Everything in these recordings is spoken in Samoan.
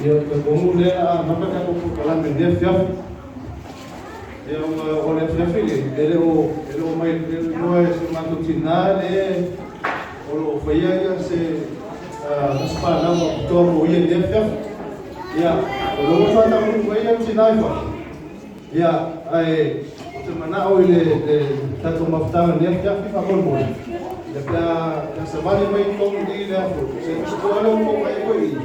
Ia, o le talitonu o lea a amata le tatou polokalame i lenei afiafi. Ia, ona o le afiafi lenei, e le o, e le o mai, e le o iloa e si o matou tina le o lo o faia ia se aso fanau faapitoa mo ia i lenei afiafi. Ia, o lea ua faataunuu mai le tina i fafo, ia, ae ou te manao i le tatou mafutaga i lenei afiafi faamolemole, ia pe a savali mai i totonu i i le se tusipoa lea ua outou vaai ai i i,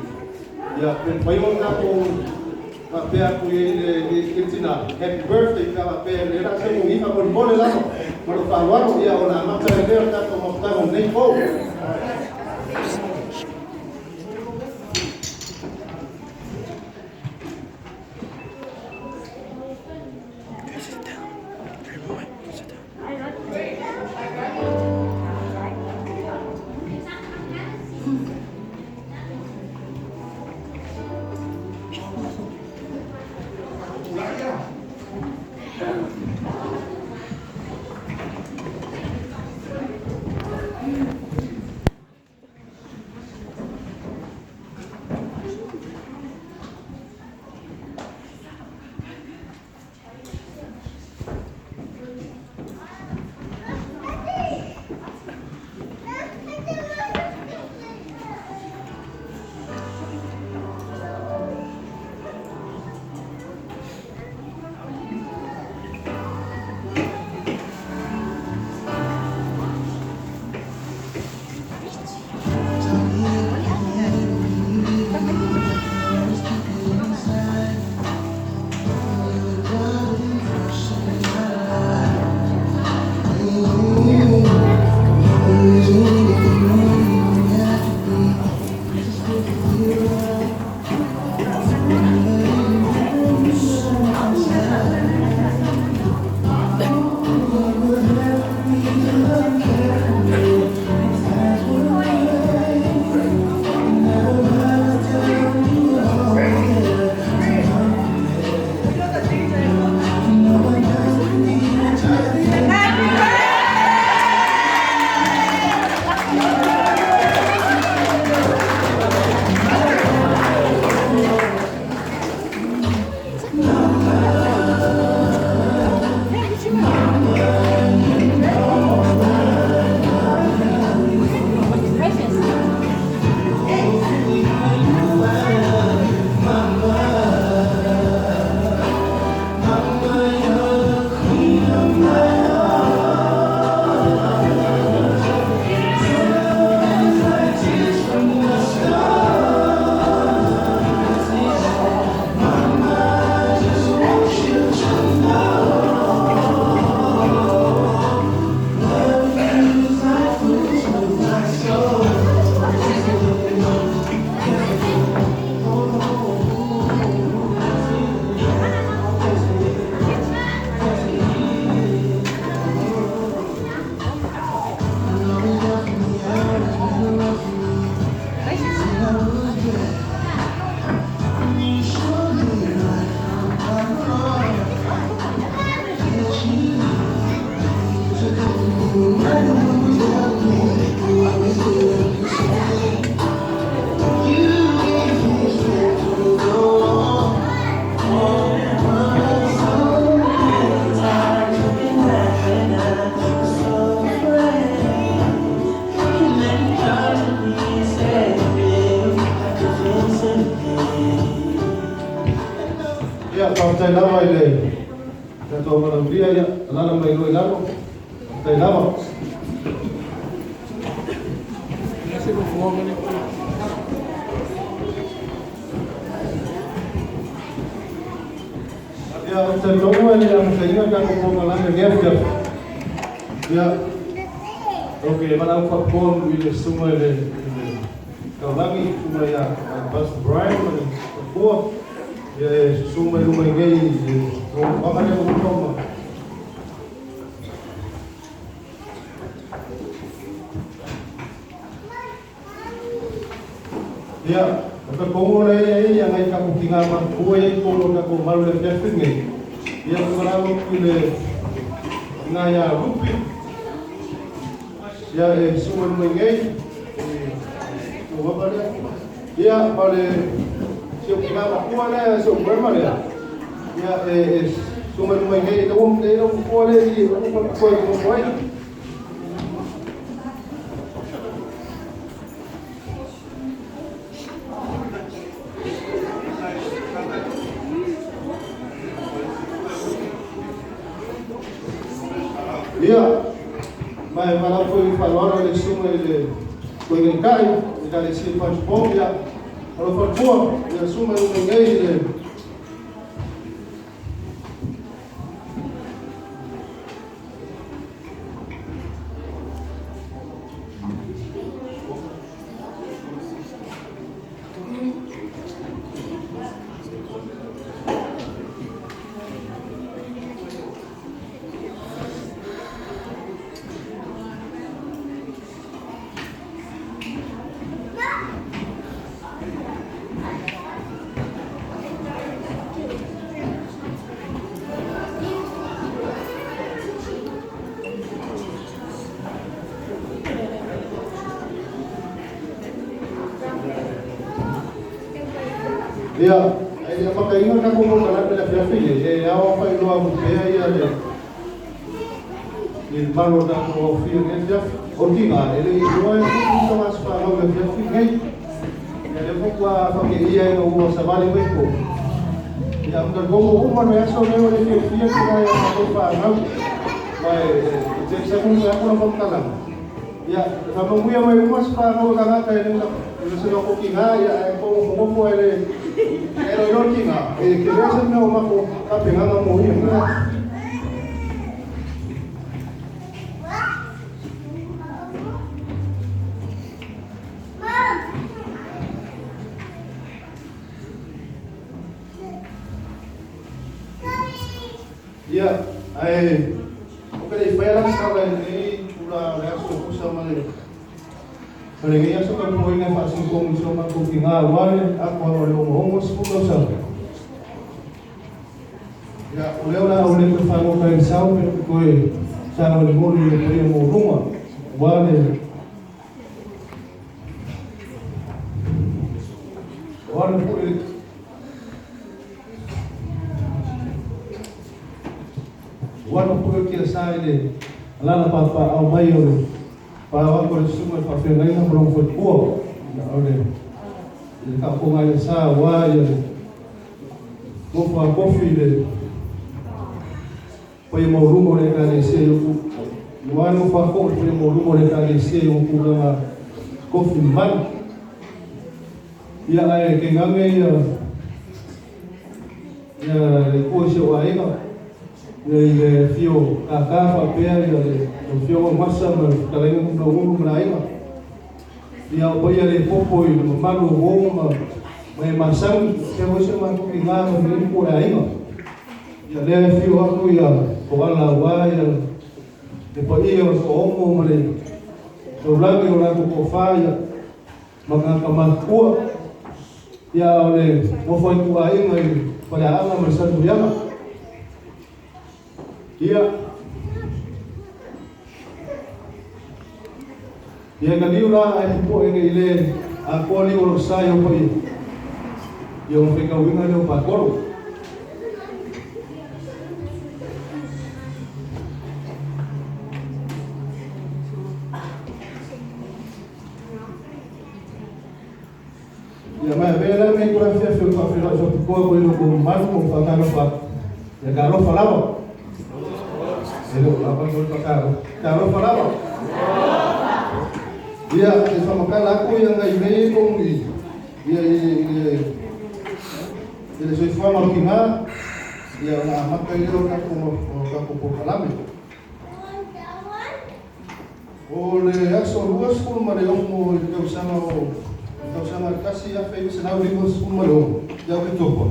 ia, pe mafai ona tatou faapea atu i ai i le tina, happy birthday, pe a faapea o lea o le a seu i faamolemole lava. Ma lou faaaloalo, ia, o le a amata ai lea o le tatou mafutaga i lenei po. Okay, sit down. Dream boy, sit down. Ia, faafetai lava i le tatou valaaulia, ia, alaala mai loa i lalo. Faafetai lava. Ia, ou te talitonu e le amataina le tatou polokalame i lenei afiafi. Ia, ou te valaau faapitoa i le susuga i le Taulagi, susuga ia Pastor Brian ma le faletua, ia e susu mai luma i nei i le nofoaga lea ua uma ona. Ia, o ka kongo lea e i ai nai tatou tina matutua ia i totonu o le tatou malu i le afiafi lenei. Ia, ou te valaau atu i le tina ia Rupi, ia e susu mai luma i nei, i lou ava lea. Ia, ma le Si o tina makua lea, si o grandma lea. Ia, e susu mai luma i inei, e le ua matua lea i i, o le faletua e nonofo ai. Ia, ma e valaau foi i faaaloalo i le susuga i le Toegaita'i, Ekalesia Faletupo, ia, o lou faletua, ia susu mai luma i inei i le Ia, ae le i amataina le tatou polokalame i le afiafi nei, e ao ona faailoa atu pea ia le i le mamalu o le tatou aofia i lenei afiafi. O le tiga, e le i iloa e tupu se aso fanau i le afiafi lenei. Ia lea faatoa faateia ina ua savali mai totonu. Ia, ou te talitonu uma le aso lenei ua le fiafia tina i a matou fanau. Ma e tele sa fai atu lau faamatalaga. Ia, e faamanuia mai uma se fanau a tagata e le se loko tina, ia, ae tou nofonofo e le iloiloa le tina, e tele se mea o matou tapenaga mo ia mea. Ia, ae ou te le i faia la se tala i lenei itula o le aso e tusa ma le ma lenei aso tapuaiga e faasinotomu i si o matou tina aua le atoaga o le 60 tausaga. Ia, o lea o le a ou le toe fagota ai i le sao pe ou te toe sagolegole i le paia maualuga aua le aua le pule Ua alu foi o Tiasa i le alala papaaao mai o le paao atu a le susuga i le faafeagaiga ma lona faletua, o le i le taotoga i le sa aua ia le nofo a tofi i le paia maualuga o le Ekalesia i ou aua le nofo a too i le paia maualuga o le Ekalesia i ona tulaga tofi mamalu. Ia ae tainane ia Ia le Atua i si ou aiga, ia i le afio o Tata faapea ia le afioga o Masa ma le fetalaiga Tupunaugulu ma le aiga. Ia o paia le popo i le mamalu o uo ma ma e masani, faapea foi si o matou tina ma lenei itu o le aiga. Ia lea e afio atu ia Toala aua ia le paia o le Toaono ma le taulagi o latou toafa ia ma tagata matutua. Ia o le nofo a ituaiga i le Faleaana ma le Salemuliaga. Ia, ia ka liu la ae pupu'e nei le atoa liu o lou sa i ou paia, ia ona faitauina lea o patolo. Ia mai avea la lenei itula afiafi o le faafeiloai faapitoa koe i lo outou mamalu ma ou faatalofa atu. Ia talofa lava. E le o lava le faatalofa. Talofa lava. Ia, e faamatala atu ia nai mea ia i totonu i ia i le i le soifuaga o le tina, ia ona amata ai lea o tatou polokalame. O le aso 26 i le tausaga o le tausaga 1956 ia Oketopa,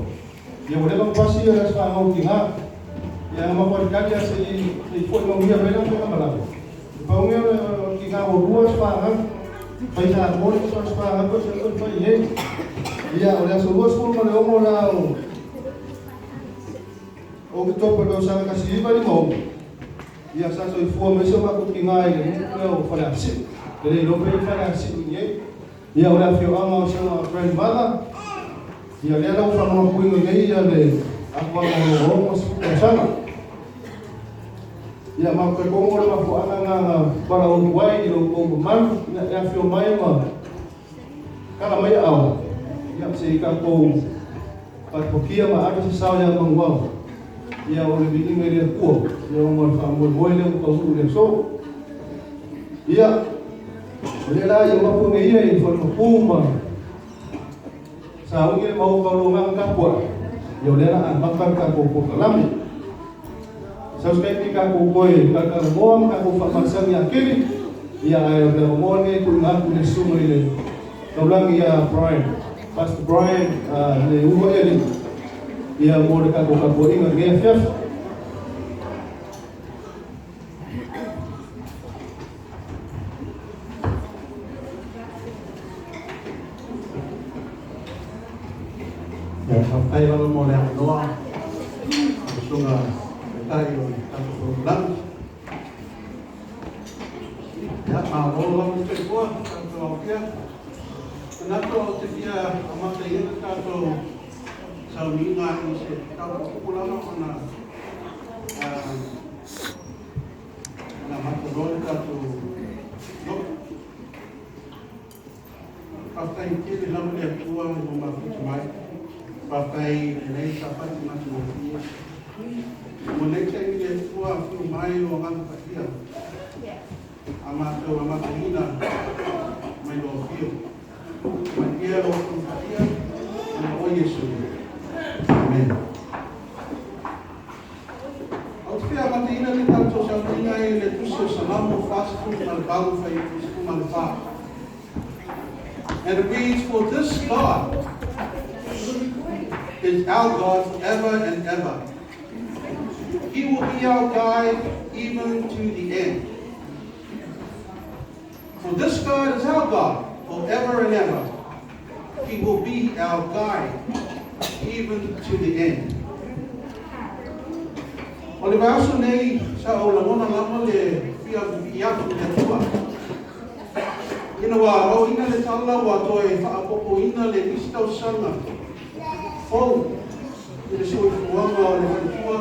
ia ua leva ona pasi le aso fanau tina. Ia na matou alitali lava se i foi manuia mai lau faigamalaga. E pau mea o le tina ua lua aso fanau, fai Samoa le aso fanau toe toe fai i inei. Ia o le aso 26 la o Oketopa i le tausaga 1956, Ia sa soifua mai si o matou tina i le nuu lea o Faleasiu. E le iloa pe i ai Faleasiu i inei. Ia o le afioaga o si ona grandmother, Ia lea la ua faamamapuina nei ia le atoaga o le 60 tausaga. Ia ma toe kogo le mafuaaga na na valaau ai i lo outou mamalu ina e afio mai ma kala mai aao ia se i tatou faatokia ma ave se sao ia Manuao ia o le viiga i le Atua ia ona o le faamoemoe lea ua taunuu i le aso. Ia o lea la ia mapu nei ia i Falemapu ma sauni le maota o lo agaga tapuai ia o lea la amata le tatou polokalame. Sau se taimi tatou toe talatalanoa ma tatou faamalesani atili, ia ae o le avanoa lenei e tuuina atu i le susuga i le taulagi ia Brian, Pastor Brian le Uluai ia mo le tatou tapuaiga i lenei afiafi. Ia, faafetai lava mo le avanoa, lau Susuga Taitai o le tatou Polokalame. Ia, malo lava le soifua, tatou aofia. Manatu ou te fia amataina le tatou sauniga i se taupupupu lava ona ona amata loa le tatou lotu. Faafetai tele lava le Atua i lou mafuta mai. Faafetai i lenei Sapati matagofie. Ua nei taimi le Atua afio mai o Agaga Paia a matou amataina mai lou afio. Mai pea lou Afioga Paia ona o Iesu. Amen. Ou te fia amataina le tatou sauniga i le Tusi o Salamo 48 fuaiupu 14. And it reads, "For this God is our God forever and ever. He will be our guide even to the end." For this God is our God forever and ever. He will be our guide even to the end. O le vaiaso nei sa ou lagona lava le fia vivii atu i le Atua. Ina ua aoina le tala ua toe faaopoopoina le isi tausaga fou i le soifuaga o le faletua,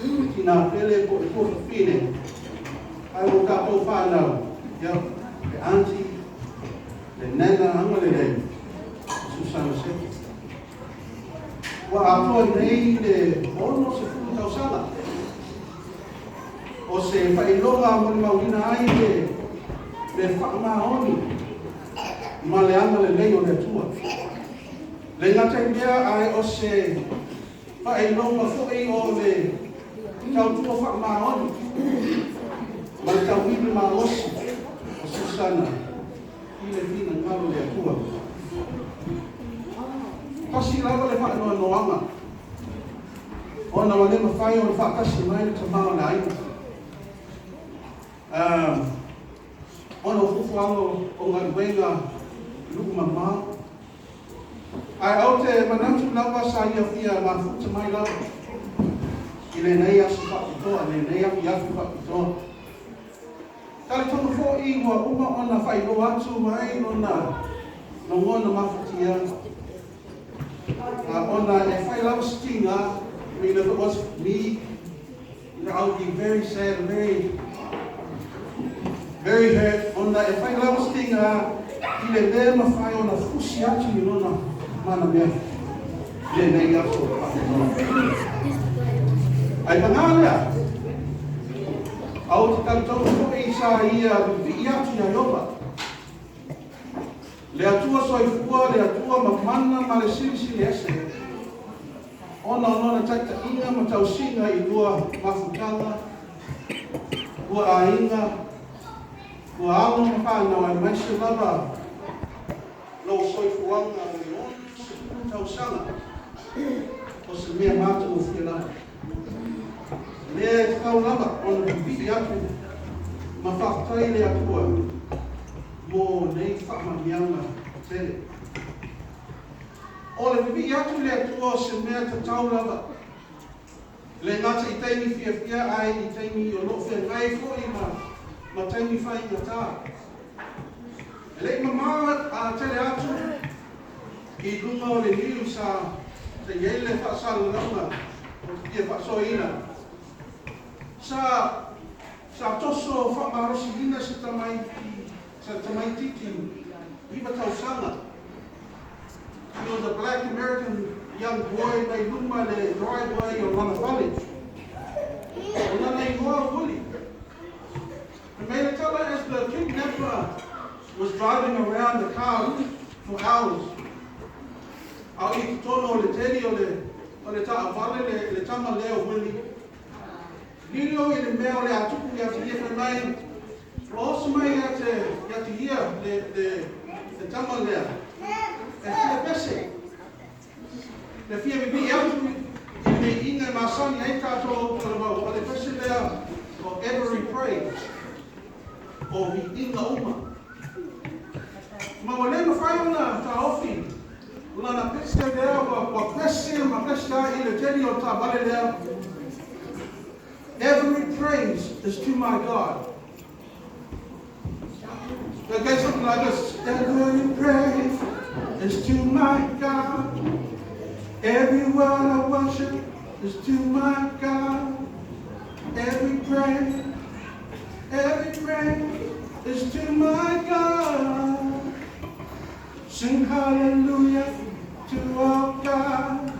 le tina pele po o le tuafafine, ae ua tatou fanau, ia, le aunty, le nana agalelei, Susana Seki. Ua atoa nei le 60 tausaga. O se faailoga molimauina ai le faamaoni ma le agalelei o le Atua. Le gata i lea ae o se faailoga foi o le tautua faamaoni ma le tauivi malosi o Susana i le finagalo o le Atua. Tasi lava le faanoanoaga ona ua le mafai ona faatasi mai le tama o le aiga. Ona o fuafuaga o galuega lu'u mamao. Ae ou te manatu lava sa ia fia mafuta mai lava i lenei aso faapitoa, lenei afiafi faapitoa. Talitonu fo'i ua uma ona faailoa atu mai lona lagona mafatia. Ona e fai lava se tiga, I mean, if it was me, I would be very sad and very, very hurt. Ona e fai lava se tiga i le le mafai ona fusi atu i lona manamea i lenei aso faapitoa. Ae pagā lea, ou te talitonu fo'i sa ia vivii atu ia Iopa. Le Atua soifua, le Atua mamana ma le silisili ese. Ona o lona taitaiga ma tausiga i lua mafutaga, lua aiga, lua alo ma fanau aemaise lava lou soifuaga o le 60 tausaga o se mea matagofie lava. Lea e tatau lava ona vivii atu ma faafetai le Atua mo nei faamanuiaga tele. O le vivii atu i le Atua o se mea tatau lava. Le gata i taimi fiafia ae i taimi o loo feagai fo'i ma taimi faigatā. E le'i mamao a tele atu I luga o le niu sa sa i ai le faasalalauga o te fia faasoaina. Sa sa toso faamalosiina se tamaiti se tamaititi 9 tausaga. He was a black American young boy mai luma le driveway o lana fale. O lana igoa o Willie. And made a tell as the kidnapper was driving around the car for hours. A o i totonu o le teli o le taavale le tama lea o Willie. Lilo i le mea o le a tupu ia te ia fai mai, Loso mai ia te ia le tama lea. E fia pese. Le fia pipi atu i le inga e masani ai tātou talavau. O le pese lea o "Every Praise". O viiga uma. Ma ua le mafai ona taofi lana pese lea ua pese ma pese ai i le teli o taavale lea. "Every praise is to my God." They go something like this. "Every praise is to my God. Every word I worship is to my God. Every praise is to my God. Sing hallelujah to our God.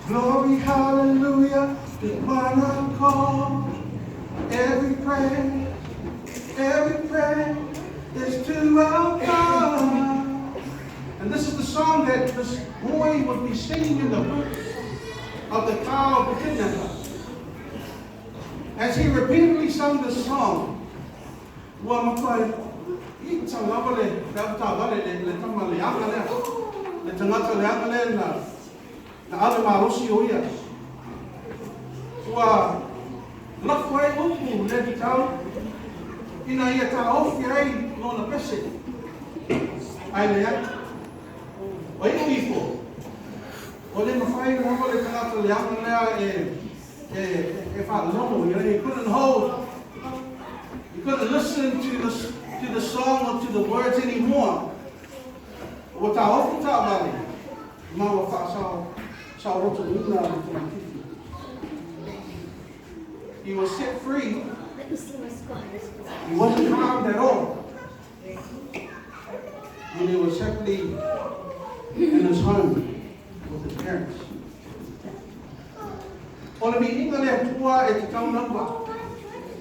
Glory, hallelujah, with one accord. Every praise is to our God." And this is the song that this boy would be singing in the boot of the car of the kidnapper. As he repeatedly sung this song, ua matuai ita lava le avataavale le tama leaga lea, le tagata leaga lea na ave malosi o ia. Ua lafo ai upu le tatau ina ia taofi ai lona pese. Ai leai. O iu ifo, o le mafai lava le tagata leaga lea e faalogo. He couldn't listen to the song or to the words anymore. Ua taofi taavale, ma ua faasaolotoina le tamaititi. He was set free. Let me see my scars. He wasn't harmed at all. When he was happily in his home with his parents. O le viiga o le Atua e tatau lava.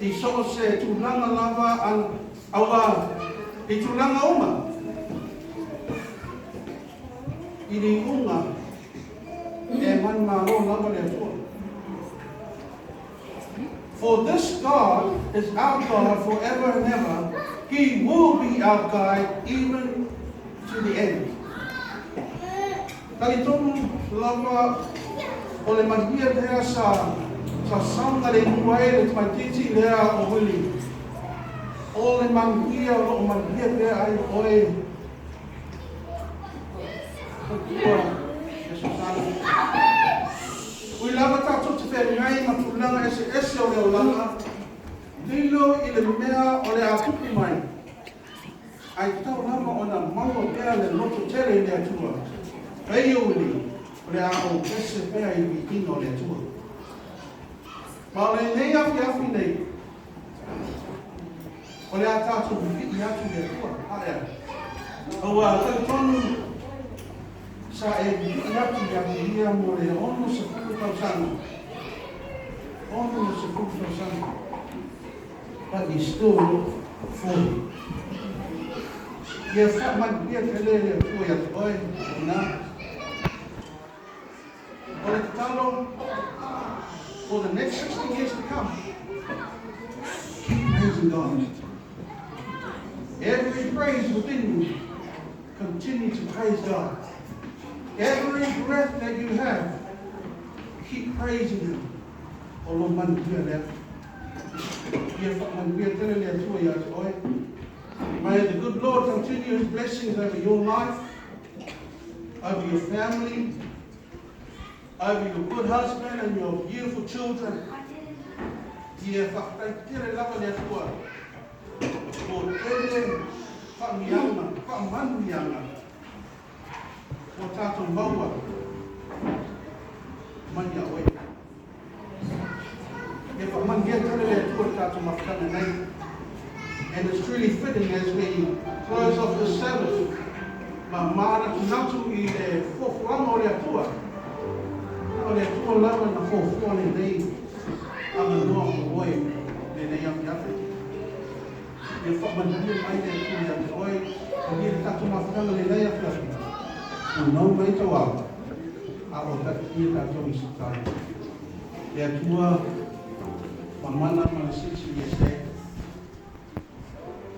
I so o se tulaga lava an, aua i tulaga uma. I le iuga e manumalo lava le Atua. For this God is our God forever and ever. He will be our guide even to the end. Talitonu lava o le manuia lea sa saogalemu ai le tamaititi lea o Willie. O le manuia o loo manuia pea ai oe. Ua, Yesu sana. Ui lava tātou te feagai ma tulaga eseese o le olaga. Lilo i le mea o le a tupu mai. Ai tatau lava ona maua pea le loto tele i le Atua. Pei o Willie, o le a ou pese pea i viiga o le Atua. Ma o lenei afiafi nei, o le a tātou vivii atu le Atua. Aea. Aua talitonu sa e vivii atu ia te ia mo le 60 tausaga. 60 tausaga. But you still look 40. Ia faamanuia tele le Atua ia te oe, ina. O le tatalo for the next 60 years to come, keep praising God. Every praise within you, continue to praise God. Every breath that you have, keep praising Him. O lo manuia lea. Ia faamanuia tele le Atua ia te oe. May the good Lord continue His blessings over your life, over your family, over your good husband and your beautiful children. Ia faafetai lava le Atua. Mo tele faamianga, faamanuiaga. Ua tatou maua mai ia Oe. Ia faamanuia tele le Atua i le tatou mafutaga nei. And it's truly fitting as we close off this service ma manatunatu i le fuafuaga o le Atua. Na o le Atua lava na fuafua lenei avanoa mo oe lenei afiafi. Ia faamanuia mai le Atua ia te oe, i le tatou mafutaga lenei afiafi. Ua nou mai tau ao, a o taitaia tatou i se tatalo. Le Atua mamana ma le Silisili Ese,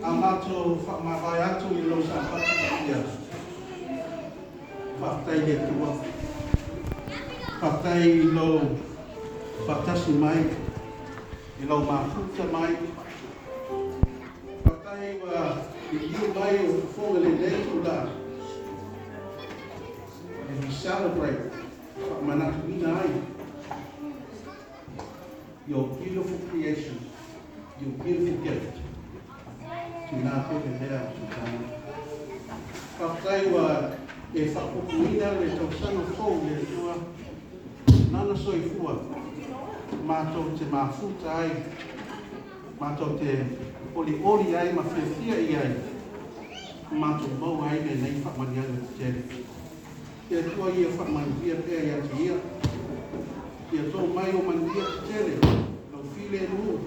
a matou faamavae atu i lou Sapati paia. Faafetai i le Atua. Faafetai i lou faatasi mai, i lou mafuta mai. Faafetai ua liliu mai o fofoga lenei itula. And we celebrate faamanatuina ai your beautiful creation, your beautiful gift. Tina pele lea o Suzana. Faafetai ua e faapupuina le tausaga fou le Atua nana soifua matou te mafuta ai, matou te olioli ai ma fiafia i ai, matou maua ai lenei faamanuiaga tetele. Le Atua ia faamanuia pea ia te ia. Ia too mai o manuia tetele, lou filemu,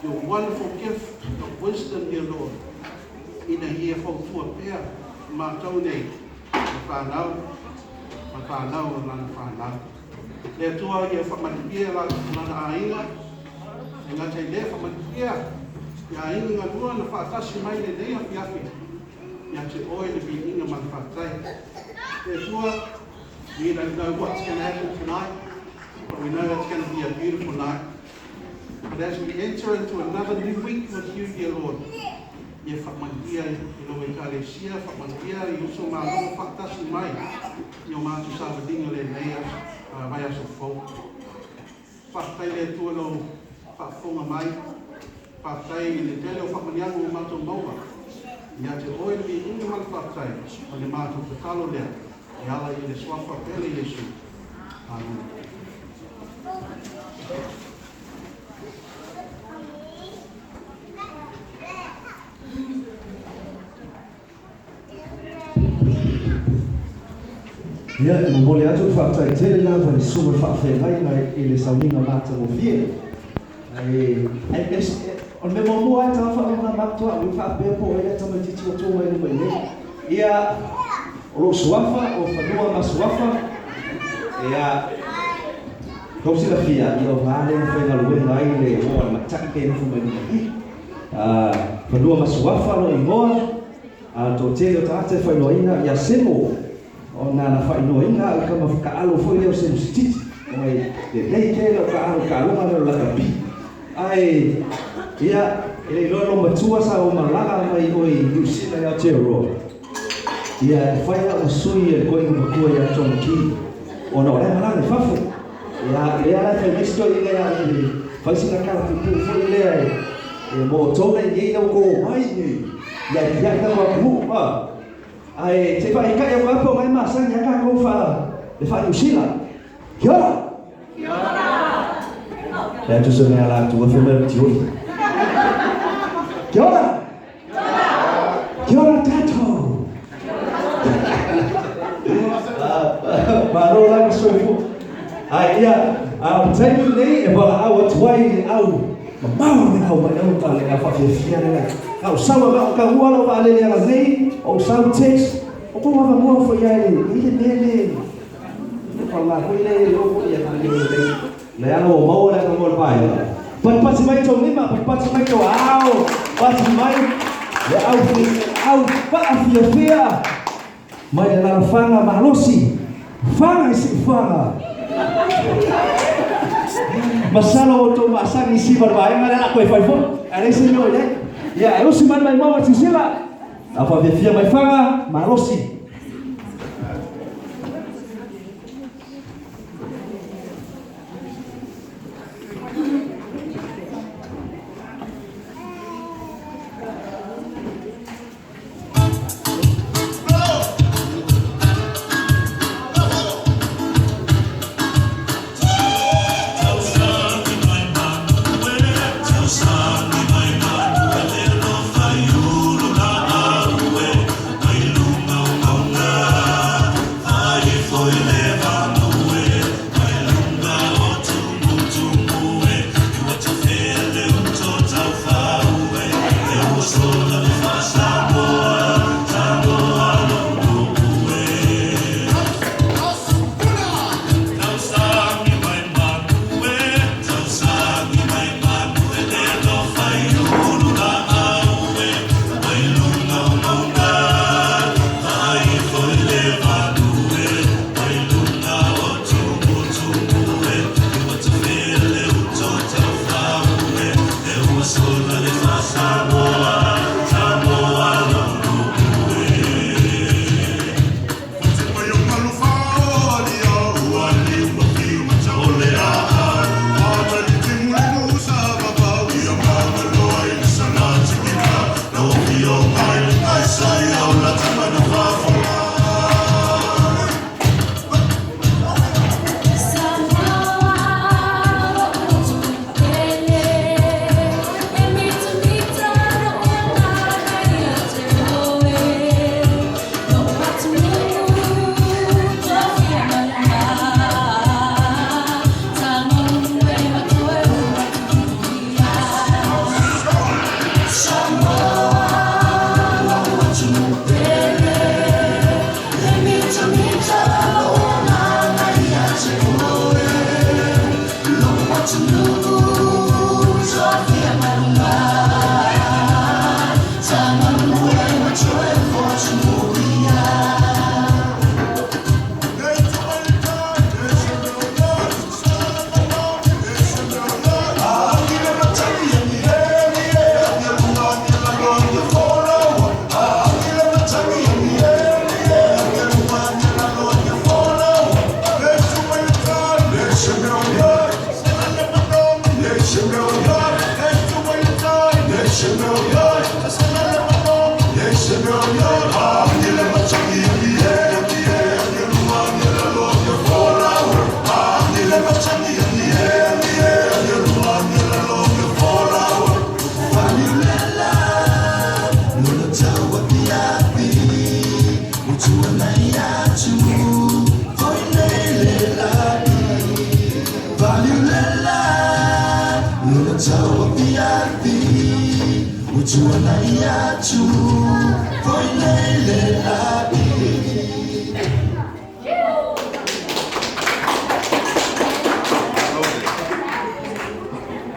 your wonderful gift of wisdom, dear Lord, ina ia fautua pea matou nei ma fanau, ma fanau o lana fanau. Le Atua ia faamanuia lana aiga, e gata i lea faamanuia ia aiga galua na faatasi mai lenei afiafi, ia te oe le viiga ma le faafetai. Le Atua, we don't know what's going to happen tonight, but we know it's going to be a beautiful night. But as we enter into another new week with you, dear Lord, ia faamanuia i lou Ekalesia, faamanuia i uso ma alofa faatasi mai i o matou savaliga lenei vaiaso fou. Faafetai le Atua lou faafofoga mai, faafetai i le tele o faamanuiaga ua matou maua. Ia te oe le viiga ma le faafetai, o le matou tatalo lea, e ala i le suafa pele Iesu. Amene. Ia, e momoli atu le faafetai tele lava i susuga faafeagaiga i le sauniga matagofie. Ae, o le mea muamua lava e taga faamalamalama atu au i faapea po o ai lea tamaitiiti ua to mai luma i nei. Ia, o lou suafa, o Fanua ma Suafa, ia, tou silafia, ia o va lea na faigaluega ai le uo a le matai pe nofo mai luma i. Fanua ma Suafa lou igoa, a o le toatele o tagata e faailoaina ia Semo, ona na faailoaina au i kama taalo foi lea o Semo Sititi, ona e lelei tele lau taalo i taaloga lea o le lakapi. Ae, ia, e le iloa lou matua sa ou malaga mai oe i Niu Sila i Aotearoa. Ia, e fai lau ma sui e le toeaina matua ia John Key, ona o la e malaga i fafo. Ia, lea la e fai mai si toeaina ia au e fai sina tala puupuu foi lea e mo outou la i inei ina ua outou omai i inei, ia atiae tatou atunuu, a. Ae se i faaikai atu lava po o na e masani lava tatou fa le faa-Niu Sila. Kia ora! Kia ora! Le atu se mea la atua fai mai o le tioi. Kia ora! Kia ora tatou! Malo la le soifua. Ae ia, a o le taimi lenei e valaau atu ai i le au mamao le au mai au ta le au faafiafia lea. A o sau a o taua lau vaalele ala nei, o sau text, o kou avanoa foi ia e i le mea le le faaaoga foi le o foi ia le le ala ua maua le avanoa o le vaega. Patipati mai tou lima, patipati mai tou ao, pati mai le au au faafiafia mai le alalafaga malosi, faga i siufaga. Masalo ua outou masani i siva o le vaega lea o le a toe fai foi, ae leai se mea o i ai. Ia, e usi mai le maimau a silasila, au faafiafia mai faga malosi.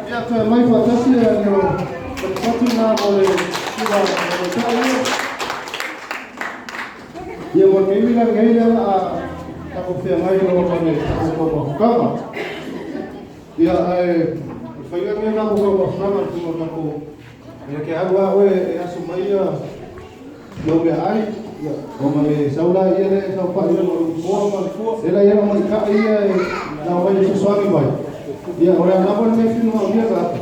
Ia toe mai faatasi le falefatu na mo le sula matai ia. Ia mo le taimi lenei lea o le a tatou feagai loa ma le tatou taumafataga. Ia ae o le faiga lenei o tatou taumafataga i totonu o tatou ia ke alu lava oe e aso mai ia lau meaai ia ona e sau laia lea e saofai ma lou toa ma le la ia na maita'i ia e na omai le fesoasoani mai. Ia o le a lava lenei finagalo tagata.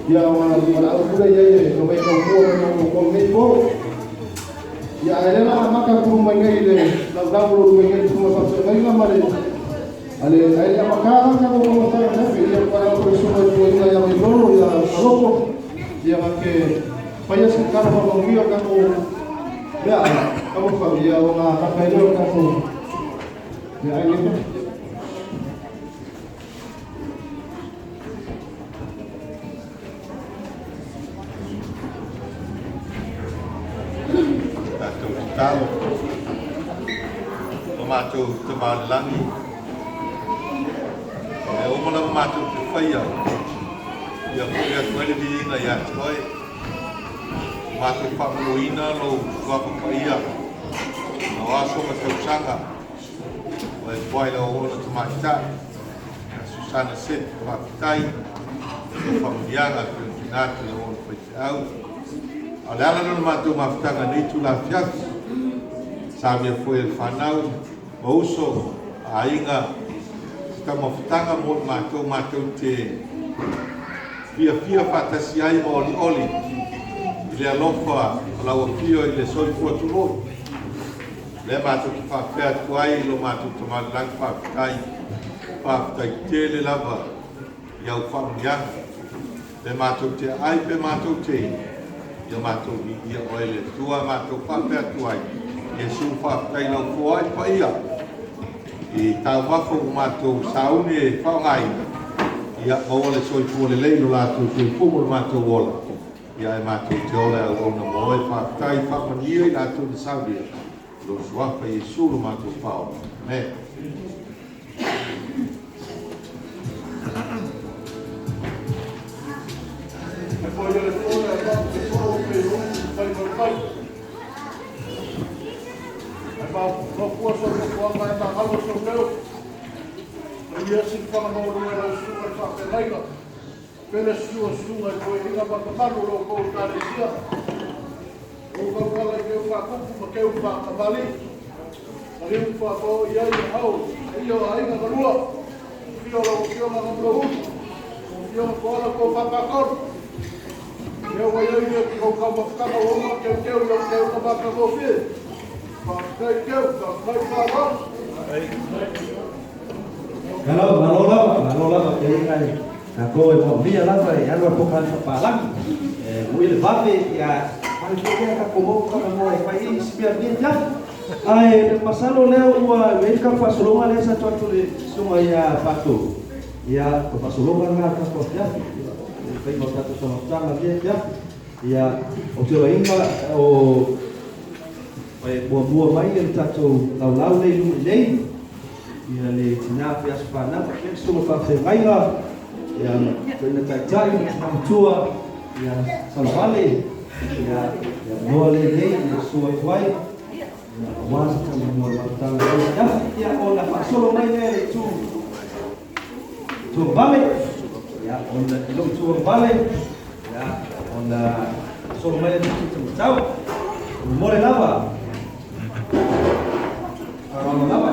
Ia ona o le a ou pule iai e omai taumua mai ma tou nei po. Ia ae lea la amata atu mai nei le laulau lo mai nei tuma faafeagaiga ma le ale ai le amakara ka mo mo ta na fe ia para o so mai tu ina ia mai lolo ia aloko ia ma ke paia se kala fa mo ka ko mea ka mo fa ia o nga ka kai lo ka ko ia ai le. Tatou tatalo o matou tamalelagi e uma lava matou te faia ia fo'i atu ai le viiga iā te oe matou faamaloina lou suafa paia o aso ma tausaga o e puai lau ona tamaita'i Susana Seti faafetai o faamanuiaga pena atu lau ona faifeau a o le ala lona matou mafutaga nei tulafiafi samia foi e le fanau ma uso aiga se taumafataga mo i matou matou te fiafia faatasi ai ma olioli i le alofa o lau afio i le soifua tuloi lea matou te faapea atu ai lo matou tamalelagi faafetai faafetai tele lava i au faamanuiaga pe matou te ai pe matou te ia matou viia oe le Atua matou faapea atu ai Iesu faafetai lau foai paia i taumafa ua matou sauni e faaaogaina ia maua le soifua lelei lo latou soifua ma lo matou ola ia e matou te ola e auauna mo oe faafetai faamanuia i latou na saunia lo suafa Iesu lo matou paola. Amen. E poi le tole a te toro pe o pai mai pai. E ma no kua so no kua mai ma halo so leo. Ia si whanga mau runga lau sunga i whawhengainga. Pele sua sunga i koe inga matamanu lo kou kāresia. O kauala i keu whakupu ma keu whakamali. Ma riu whakao i ai hau. E ia o ainga kalua. Fio lau fio nga ngamlo ulu. Fio nga koala kou whapakonu. Lea ua i ai le tou taumafataga ua uma ona teuteu i lau teuga matagofie. Faafetai Teu, faafetai faaaloalo. Malo, malo lava, malo lava te inga i tatou e moomia lava e alu a poka faapalagi. E mui le vave ia pale foi lea tatou maua talanoa e fai ai isi mea lenei afiafi. Ae masalo lea ua i ai le tatou faasologa lea sa tuu atu i le susuga ia Faatu. Ia, o le faasologa lena o le tatou afiafi, le faiga o tatou taumafataga i lenei afiafi. Ia, ou te iloaina o e muamua mai le tatou laulau lea i luma i nei, ia le tina pe aso fanau faapea le susuga faafeagaiga, ia ma toeaina taitai ma tina matua, ia Salevale, ia le avanoa lea nei e susu atu ai, ia aua se talanoa i le mafutaga o lenei afiafi. Ia ona faasolo mai lea i le itu tuagavale, ia ona i lou tuagavale, ia ona solo mai lea i le itu taumatau. Momole lava. Faaaloalo lava.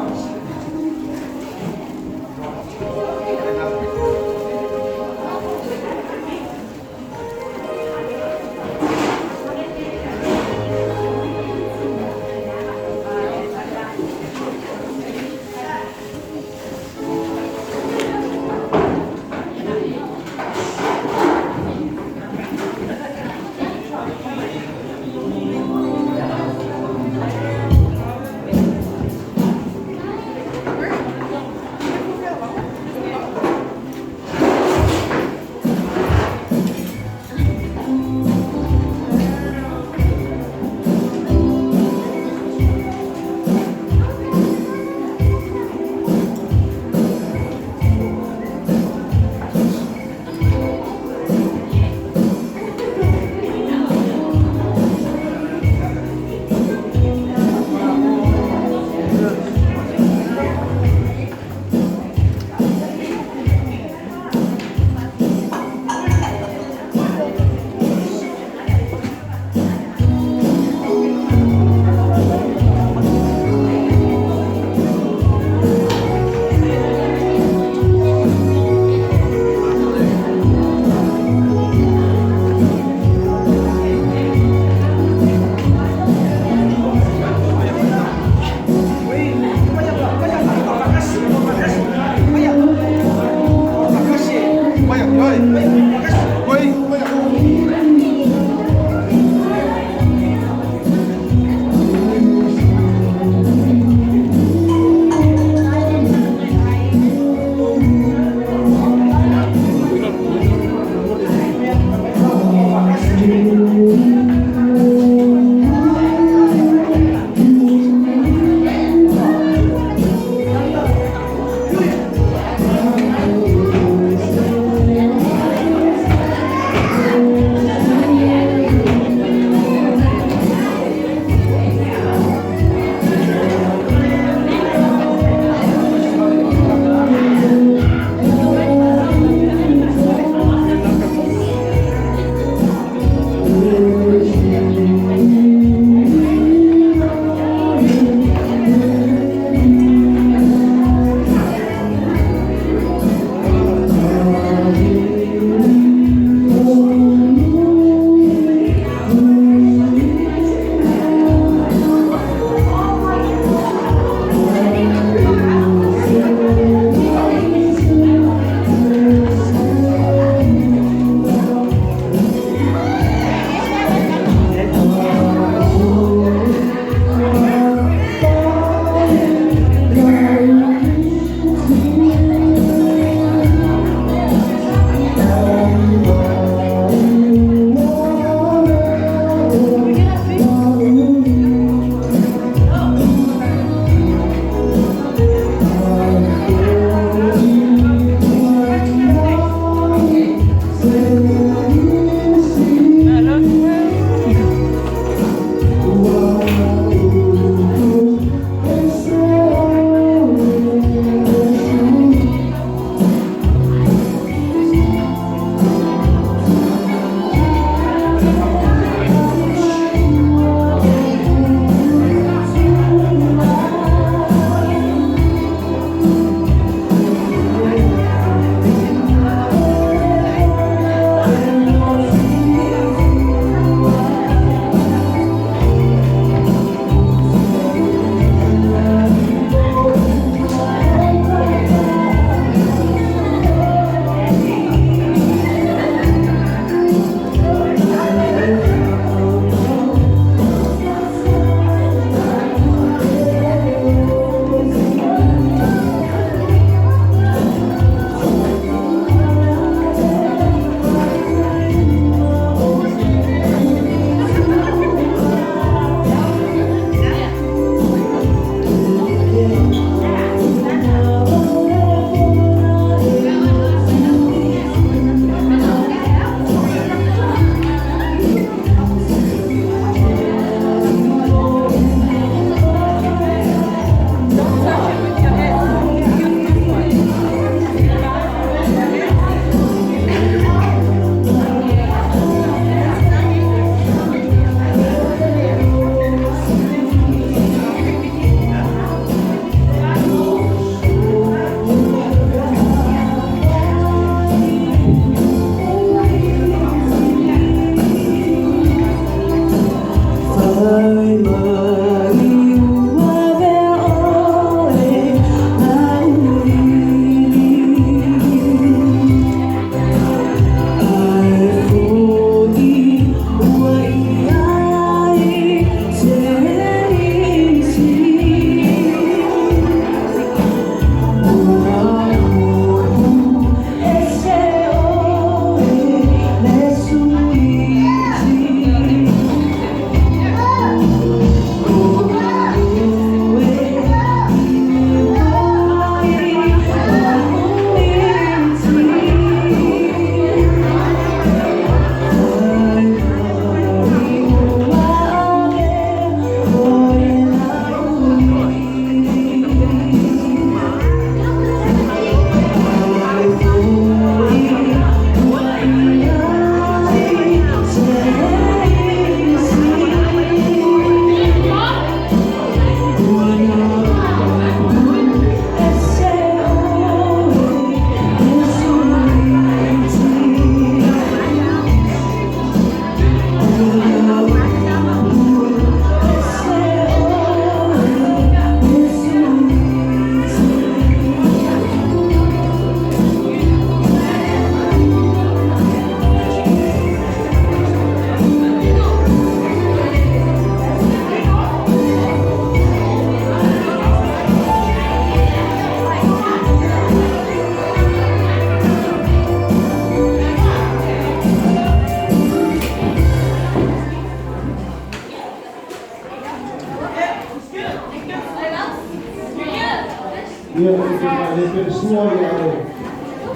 Ia, e te maale pe le sua, ia, e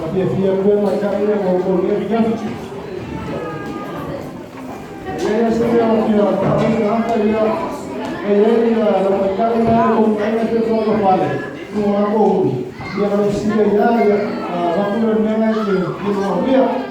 mafiafia pea maita'i ia ma outou i lenei afiafi. E leai lava se mea o fia faapai tagata, ia, e i ai ia lau maita'i la e kou aiga pe faaulafale, ua latou ulu, ia, o le fesili ai lava, ia, avatu le mea lena e te fia manuia.